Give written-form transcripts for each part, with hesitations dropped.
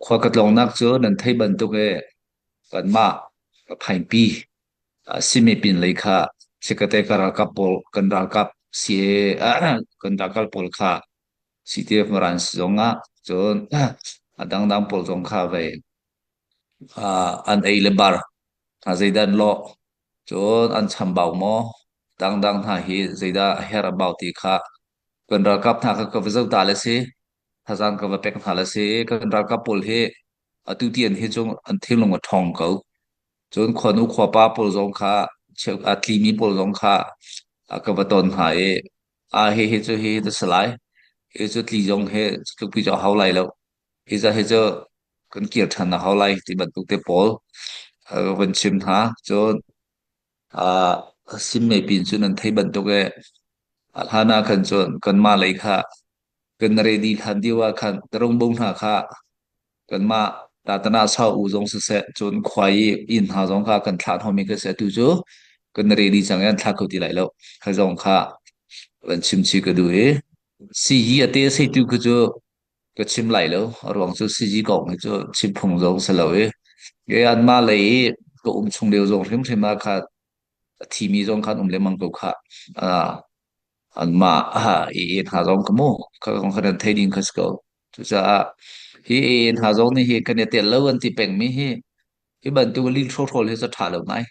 Khua ka tlawngnak cu nan theih bantuk i kanmah phaingpi simi pin lei kha chikkate ka ralkap pawl kan ralkap CA kan ralkap pawl kha CTF Maran zong ah cun a dangdang pawl zong kha vei an ei le bar hna zeidah an lawh cun an chambau maw dangdang hna hi zeidah a herh a bau ti kha kan ralkap hna kha ka va zoh ta le si thazaang ka va pek hna le si kan ralkap pawl hi atu tian hi cu an thinlung a ṭhawng ko. Cun khuanu khuapa pawl zong kha a tlimi pawl zong kha ka va ton hna i a hihi cu hihi na si lai. Hi cu tli zong hi tlukpi cu a hau lai lo. Hi za hi cu kan kir ṭhan a hau lai ti bantuk te pawl ka van chim hna. Cun sim pin cu nan thei bantuk i a hlan ah khan cun kanmah lei kha kan ready hlan deuh ah khan tarung hna kha kanmah tatana sau u zong siseh cun khua i inn hna zong kha kan thlah hnomi kha si atu cu kan ready cang i an thlah kho ti lai lo kha zong kha van chim chih ka duh i si hi a te seitu khu cu ka chim lai lo a ruang cu siji kong hi cu chim phung zong si lo i ke anmah lei i ka um chung lio zong hrimhrim ah kha a thimi zong khan um lengmang ko kha anmah i hna zong ka mu kha kong kha nan thei ding kha si ko. Cucaah hi hna zong nih hi kan i tel lo an ti pengmi hi hi bantuk lil hrawhrawl hi cu ṭha lo ngai.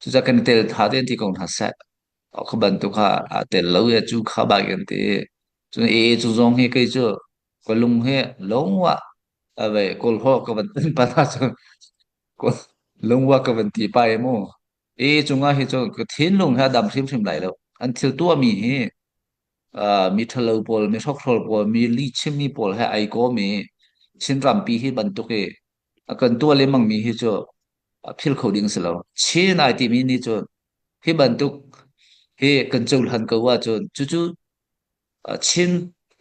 Cucaah kan i tel ṭha te an ti ko hna seh. Kha bantuk kha aa tel lo i cu kha bak an ti. Cun e cu zong hi kei cu ka lung hi lungwa a vei kawl ho ka van tin pa ta cu lungwa ka van ti pa e mu. E cungah hi cu ka thinlung hi a dam hrimhrim lai lo. An thil tuahmi hi mi ṭhalo pawl, mi hrokhrol pawl, mi lihchimmi pawl he ai kawm i Chinrampi hi bantuk i a kan tuah lengmangmi hi cu a phil kho ding si lo. Chin ai timi nih cun hi bantuk hi kan cohlan ko ahcun cucu Chin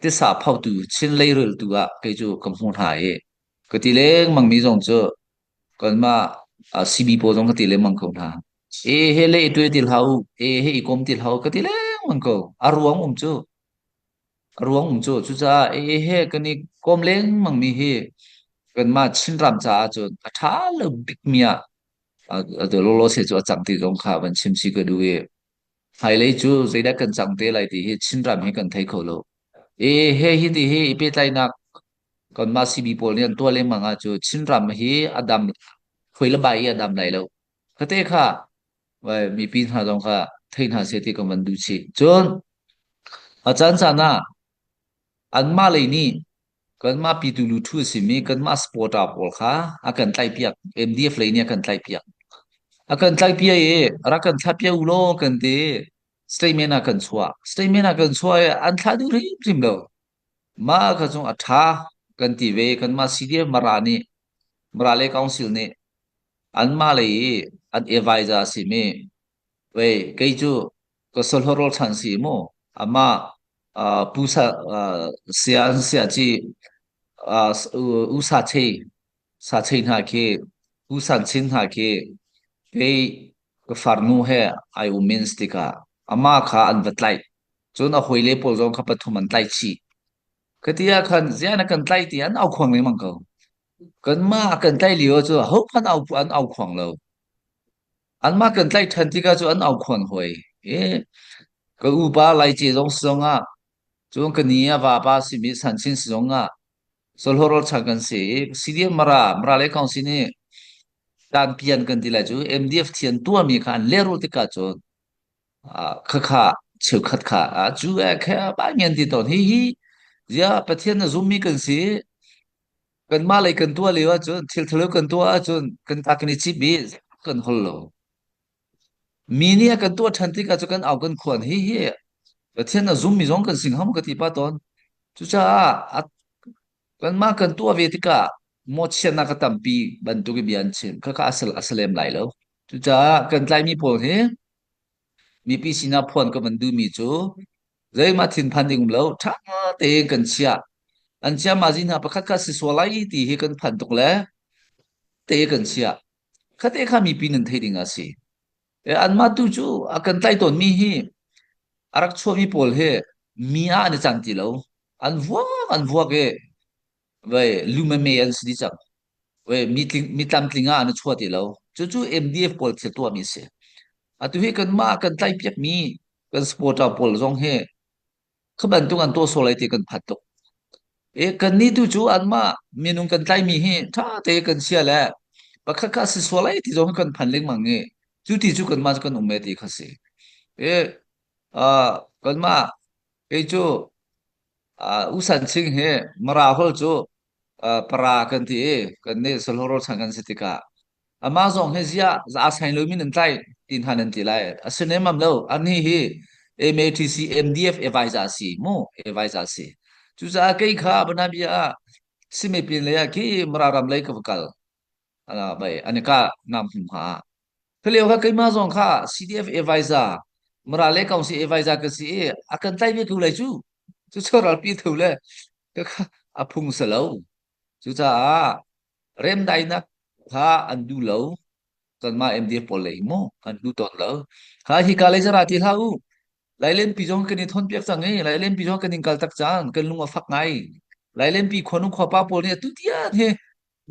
tisa photu, Chin leireltu ah kei cu ka hmu hna i ka ti lengmangmi zong cu kanmah CB pawl zong ka ti lengmang ko hna. E he le i tuai ti hlah u, e he i kom ti hlah u ka ti lengmang ko. A ruang um cu. A ruang um cu. Cucaah e he kan i kom lengmang mi hi kanmah Chinram caah cun a ṭha lo bikmi ah atu lawlaw se cu a cang ti zong kha van chim si ka duh i hmailei cu zeidah kan cang te lai ti hi Chinram hi kan thei kho lo. E he hi ti hi i pehtlaihnak kanmah CB pawl nih an tuah lengmang ah cu Chinram hi a dam khuai le bai i a dam lai lo. Khate kha vai mipi hna zong kha thei hna seh ti kan van duh chih. Cun a caan caan ah anmah lei nih kanmah pitu luthu a simi kanmah supporter pawl kha a kan tlaihpiak. MDF lei nih a kan tlaihpiak. A kan tlaihpiak i rak kan thlahpiak u law kan ti. Statement ah kan chuah. Statement ah kan chuah i an thlah duh hrimhrim lo. Mah kha cu a ṭha kan ti ve. Kanmah CDF Mara nih Mara le Council nih anmah lei i an advisor a simi vei kei cu ka solhawrol ṭhan si mu amah pu sa sia an sia ci u sa chei sa chei hna khi pu san chin hna khi kei ka farnu he ai um in tikah amah kha an va tlaih cun a hawile pawl zong kha pathum an tlaih chih ka ti ah khan ziah na kan tlaih ti an au khuang lengmang ko Kanmah a kan tlaih lio cu ahohmanh au an au khuang lo. Anmah kan tlaih ṭhan tikah cu an au khuan hawi. I ka upa Laice zong si zongah, cun ka ni a vapa simi Sanchin si zongah, Solhorol chan kan si i CDM Mara, Mara le Council nih tanpian kan ti lai cu MDF thian tuahmi kha an lehrulh tikah cun khakha cheukhat kha cu eh khe ba ngian ti tawn hi hi zia Pathian na zummi kan si. Kanmah lei kan tuah lio ahcun thil thalo kan tuah ahcun kan ta kan i cip i kan hol lo. Mi nih a kan tuah ṭhan tikah cu kan au kan khuan hi hi Pathian a zummi zong kan sing ham ka ti pa tawn. Cucaah a kanmah kan tuah ve tikah mawhchiatnak a tampi bantuk i bia an chim. Khakha a si lem lai lo. Cucaah kan tlaimi pawl hi mipi sinah phuan ka van duhmi cu zeihmah thinphan ding um lo ṭha tein kan chiah an chia ma zi hna pakhat kha si sual lai ti hi kan phan tuk le te kan chiah khate kha mipi nan thei ding a si e anmah tu cu a kan tlai tawn mi hi a rak chuahmi pawl hi mi ah an i cang ti lo an vuak an vuak i vai lumame an si di cang. We mi tling mi tlamtling ah an i chuah ti lo. Cucu MDF pawl thil tuahmi a si. Atu hi kanmah kan tlaihpiak mi kan supporter pawl zong hi kha bantuk an tuah sual lai ti kan phan tuk. E kan nih tu cu anmah minung kan tlaimi hi ṭha te kan sia le pakhat kha si sual lai ti zong hi kan phan lengmang i cu ti cu kanmah cu kan um e ti kha si. E uh, kanmah kei cu uh, U San Ching hi Mara hol cu uh, para kan ti i kan nih Salhoro chan kan si tikah amah zong hi ziah a sain lomi nan tlaih ti hna nan ti lai. A si nemam lo. Anih hi MATC MDF advisor si mu advisor si. Cucaah kei kha banabia ah simepin lei ah khi Mara ram lei ka va kal. Ala bai anika nam hum ha. Khalio kha keimah zong kha CDF advisor Mara le Council advisor ka si i a kan tlai ve ko lai cu. Cu cu ralpi tho le ka kha a phung sa lo. Cucaah remdainak kha an duh lo. Kanmah MDF pawl lei mu an duh tawn lo. Kha hika lei zara ti hlah u. Lailenpi zong kan i thawnpiak cang i Lailenpi zong kan in kal tak cang. Kan lung a fak ngai. Lailenpi khuanu khuapa pawl nih atu tiang hi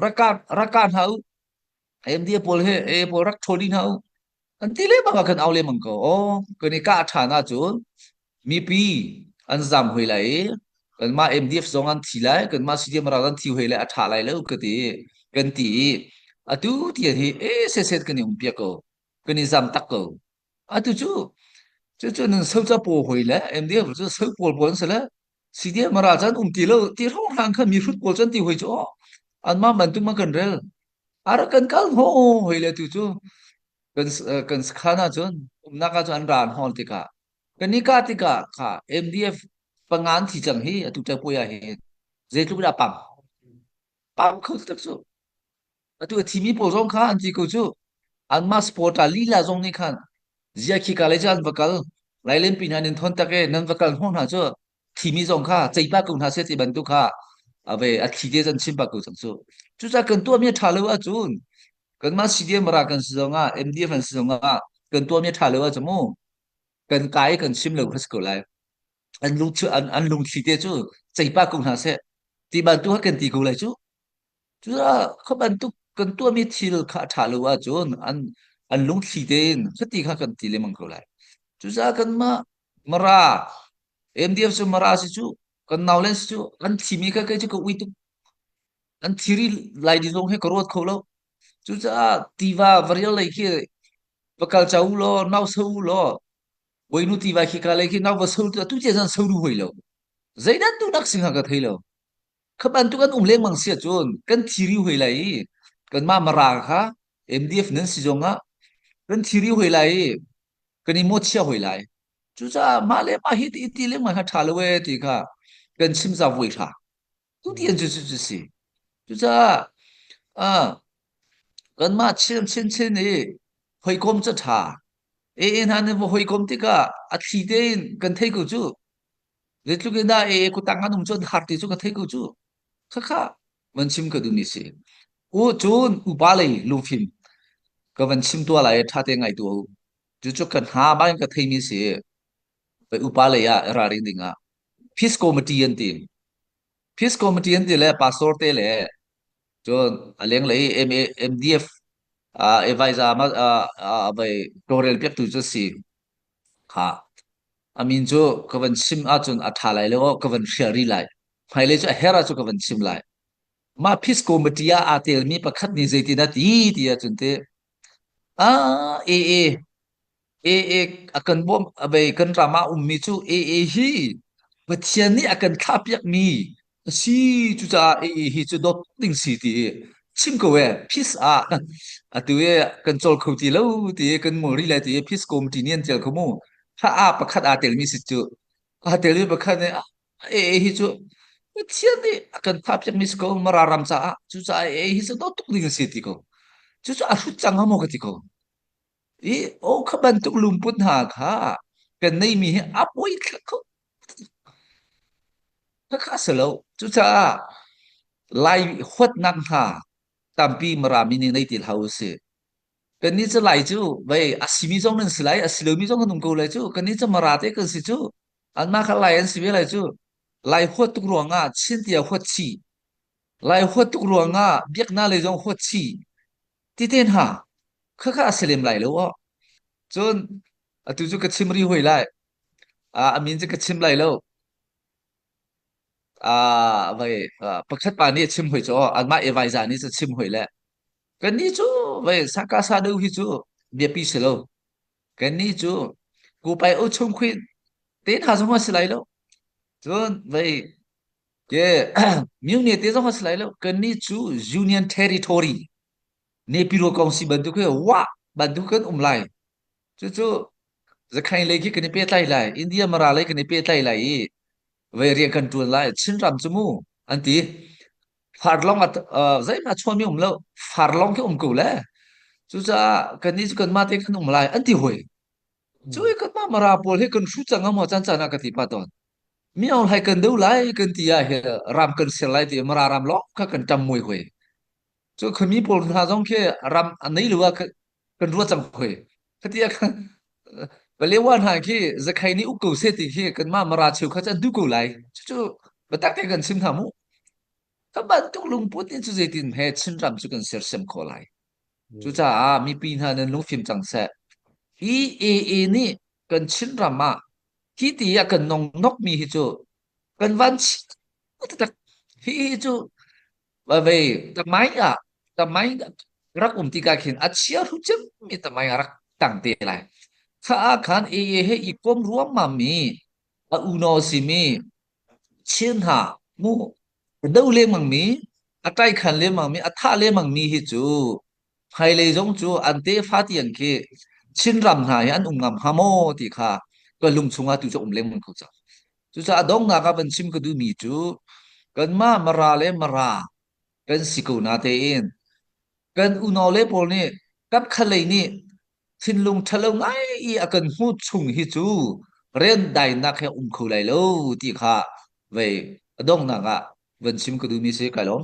rak rak ka hna u. MDF pawl hi A pawl rak ṭhawl dih hna u. An ti lengmang ah kan au lengmang ko. Aw, kan i kah ṭhan ahcun mipi an zam hoi lai i kanmah MDF zong an thi lai, kanmah CDM ral an thi hoi lai, a ṭha lai lo ka ti kan ti i atu tiang hi e set kan i um piak ko. Kan i zam tak ko. Atu cu cucu nan so ca paw hoi le MDF cu so pawl pawl an si le CDM ral cun um ti lo ti hrawnghrang khan mi hrut pawl cun ti hoi cu aw anmah bantuk ma kan rel a rak kan kal ho hoi le tu cu kan kan sakhan ahcun umnak ahcun an ran hol tikah kan i ka tikah kha MDF pangan thi cang hi atu ṭe puai ah hin zeitluk dah pam pam kho tak cu Atu a thimi pawl zong kha an ti ko cu. Anmah supporter lila zong nih khan zia khika lei cu an va kal. Lailenpi hna nin thawn tak e nan va kal hnawh hna cu thimi zong kha ceipa ko hna seh ti bantuk kha a ve a thli te zan chim pa ko cang cu. Cucaah kan tuahmi a ṭha lo ahcun kanmah CDM ra kan si zong ah MDF an si zong ah kan tuahmi a ṭha lo ahcun mu kan kai kan chim lo kha si ko lai. An lung an, an lungthli te cu ceipa ko hna seh ti bantuk kha kan ti ko lai cu. Cucaah kha bantuk kan tuahmi thil kha a ṭha lo ahcun an an lungthli tein cuti kha kan ti lengmang ko lai. Cucaah kanmah Mara, MDF cu Mara si cu, kan naulen si cu, an thimi kha kei cu ka ui tuk. An thiri lai di zong hi ka ruat kho lo. Cucaah tiva varial lei khi va kal ca u law, nau so u law, Bawinu tiva khi ka lei khi nau va so tu atu tiang zan so du hoi lo. Zeidah tu nak sing ha ka thei lo. Kha bantuk an um lengmang si ahcun kan thiri hoi lai i kanmah Mara kha MDF nan si zongah kan thiri hoi lai i kan i mawhchiah hoi lai. Cucaah mah le mah hi ti ti lengmang kha ṭha lo ee ti kha kan chim za voi hra. Tu ti an cu cu cu si. Cucaah ah kanmah chin chinchin i hawikom cu ṭha. AA hna nih va hawikom tikah a thli tein kan thei ko cu. Zeitluk in dah ee kutang an um cu an har ti cu ka thei ko cu. Khakha van chim ka duhmi si. U cun upa lei lungfim ka van chim tua lai ṭha te ngai tu u. Cucu ka hna bangin ka theimi si. Pei upa lei ah ralring ding ah Peace Committee an ti. Peace Committee an ti le pastor te le cun a lenglei MA, MDF uh, advisor ma uh, uh, vai tawlrel piaktu cu si. Kha A min cu ka van chim ahcun a ṭha lai lo, ka van hrial rih lai. Hmailei cu a herh ahcun ka van chim lai. Mah Peace Committee ah aa telmi pakhat nih zeitin a ti ti ahcun teh, ah, AA, AA a kan bawmh, a bei kan ram ah ummi cu AA hi Pathian nih a kan thlahpiakmi a si. Cucaah AA hi cu dawt ding si ti i chim ko ee. Peace ah atu i kan cawl kho ti lo ti i kan ngol rih lai ti i Peace Committee nih an tial kho mu. Kha a pakhat aa telmi si cu. Aa telmi pakhat nih AA hi cu Pathian nih a kan thlahpiakmi si ko Mara ram caah. Cucaah AA hi cu dawt tuk ding a si ti ko. Cucu a hrut cang hnga maw ka ti ko. I aw kha bantuk lungput hna kha kan neimi hi a poi kho khakha si lo. Cucaah Lai huatnak hna tampi Marami nih nei ti hlah u sih. Kannih cu Lai cu vei a simi zong nan si lai, a si lomi zong kan um ko lai cu. Kannih cu Mara te kan si cu. Anmah kha Lai an si ve lai cu. Lai huat tuk ruangah Chin tia huat chih. Lai huat tuk ruangah biaknak lei zong huat chih ti te hna khakha a si lem lai lo aw. Cun atu cu ka chim ri hoi lai. A min cu ka chim lai lo. Vai pakhat pa nih a chim hoi cu aw anmah evaiza nih cu chim hoi le kannih cu vai saka sa deuh hi cu biapi si lo. Kannih cu kupai o chung khuin te hna zong a si lai lo. Cun vai ke myone te zong a si lai lo. Kannih cu Union Territory Nepiro kong si bantuk hi wah bantuk kan um lai. Cucu Zakhain lei khi kan i pehtlai lai. India Mara lei kan i pehtlai lai i vei rian kan ṭuan lai. Chinram cu mu an ti. Farlong at zeihmah chuahmi um lo. Farlong khi um ko le. Cucaah kannih cu kanmah te kan um lai an ti hoi. Cu i kanmah Mara pawl hi kan hru cang maw caan caan ah ka ti pah tawn. Mi aung hlai kan do lai kan ti ah hi ram kan ser lai ti Mara ram lawng kha kan ṭam mui hoi. Cu khuami pawl hna zong khi ram a nei lo ah kan ruat cang hoi. Khati ah khan Palewa hna khi zakhai nih uk ko seh ti khi kanmah Mara cheukhat cu an duh ko lai. Cucu biatak tein kan chim hna mu. Ka bantuk lungput in cu zeitin he Chinram cu kan sersiam khawh lai. Cucaah mipi hna nan lungfim cang seh. Hi AA nih kan Chinram ah hi ti ah kan nongnok mi hi cu kan van taktak. Hi hi cu vei tamai ah tamai rak um tikah khin a chia hru cemmi tamai a rak tang te lai. Kha ah khan AA he i kom ruammam mi a unau simi Chin hna mu do lengmang mi a ṭaikhan lengmang mi a thah lengmang mi hi cu hmailei zong cu an tefa tiang khi Chinram hna hi an um ngam hnga maw ti kha ka lung chungah tu cu um lengmang ko cang. Cucaah donghnak ah van chim ka duhmi cu kanmah Mara le Mara kan si ko na tein kan unau le pawl nih kapkhalei nih thinlung ṭhalo ngai i a kan hmuh chung hi cu rian dainak he um kho lai lo ti kha vei a donghnak ah van chim ka duhmi si kai lawm.